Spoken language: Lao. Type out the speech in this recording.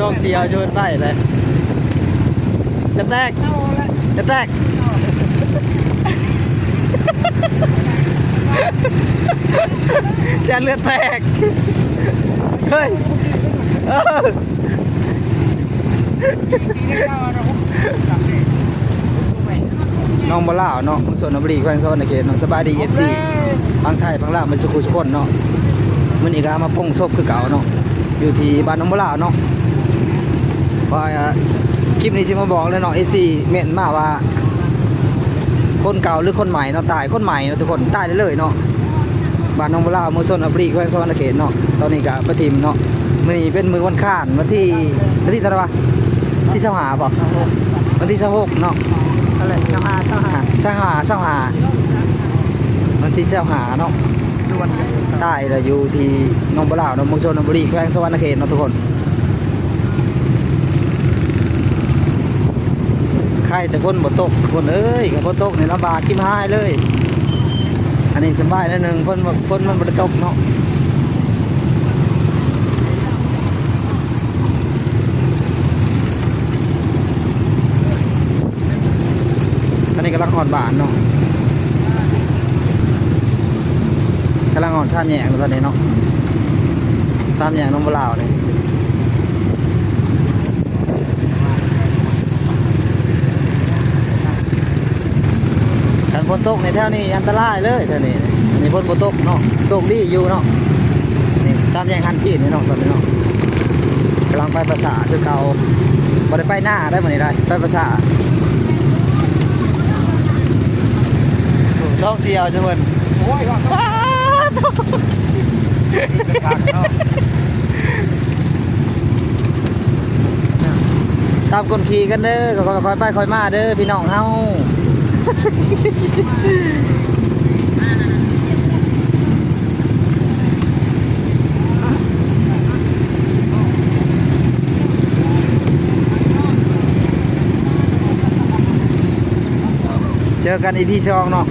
ຕ້ອງຊິເອົາຢູ່ໄປເລີຍ ຈະແຕກ ຈະແຕກ ຢ້ານເລືອດແຕກ ເຮີ້ຍ ເອີ ໜອງບົວລາວເນາະ ເມືອງຊົນນະບູລີ ແຂວງສະຫວັນນະເຂດເນາະ. ສະບາຍດີ ເອັຟຊີ ຝັ່ງໄທຝັ່ງລາວໝົດສູ່ຜູ້ສູ່ຄົນເນາະ. ມື້ນີ້ກໍມາປົງສົບຄືເກົ່າເນາະ ຢູ່ທີ່ບ້ານໜອງບົວລາວເນາະ. ວ່າຄລິບນີ້ຊິມາບອກເລີຍເນາະ ເອັຟຊີ ເມັ້ນມາວ່າ ຄົນເກົ່າຫຼືຄົນໃໝ່ເນາະ ຕາຍ ຄົນໃໝ່ເນາະທຸກຄົນ ຕາຍໄດ້ເລີຍເນາະ. ບ້ານໜອງບົວລາວ ເມືອງຊົນນະບູລີ ແຂວງສະຫວັນນະເຂດເນາະ. ຕອນນີ້ກໍໄປຖິ້ມເນາະ ມື້ນີ້ເປັນມື້ວັນຄານ ວັນທີ ວັນທີເທົ່າໃດວະ? ວັນທີຊາວຫ້າບໍ່? ວັນທີຊາວຫົກເນາະ ນັ້ນແຫຼະ ຊາວຫ້າ ຊາວຫ້າ ອ່າ ຊາວຫ້າ ຊາວຫ້າ ວັນທີຊາວຫ້າເນາະ. ຕາຍລະຢູ່ທີ່ໜອງບົວລາວເນາະ ເມືອງຊົນນະບູລີ ແຂວງສະຫວັນນະເຂດເນາະທຸກຄົນ. ໄຄແຕ່ຝົນບໍ່ຕົກທຸກຄົນເອີຍ ຄັນຝົນຕົກນີ້ລຳບາກຈິບຫາຍເລີຍ. ອັນນີ້ສະບາຍໜ້ອຍໜຶ່ງ ຝົນ ຝົນມັນບໍ່ໄດ້ຕົກເນາະ. ຕອນນີ້ກຳລັງຮອດບ້ານເນາະ ກຳລັງຮອດສາມແຍກແລ້ວຕອນນີ້ເນາະ ສາມແຍກໜອງບົວລາວນີ້. ຄັນຝົນຕົກໃນແຖວນີ້ອັນຕະລາຍເລີຍແຖວນີ້. ອັນນີ້ຝົນບໍ່ຕົກເນາະ ໂຊກດີຢູ່ເນາະ. ນີ້ສາມແຍກຮັນຈີນນີ້ເນາະ ຕອນນີ້ເນາະ ກຳລັງໄປປາສາດຄືເກົ່າ ບໍ່ໄດ້ໄປນາໄດ້ມື້ນີ້ໄດ້ ໄປປາສາດ. ທ້ອງເສຍເຈົ້າເພິ່ນ ໂອ້ຍ ຕາມກົນຂີ່ກັນເດີ ຄ່ອຍໆໄປຄ່ອຍມາເດີພີ່ນ້ອງເຮົາ. ເຈີກັນອີພີສອງເນາະ.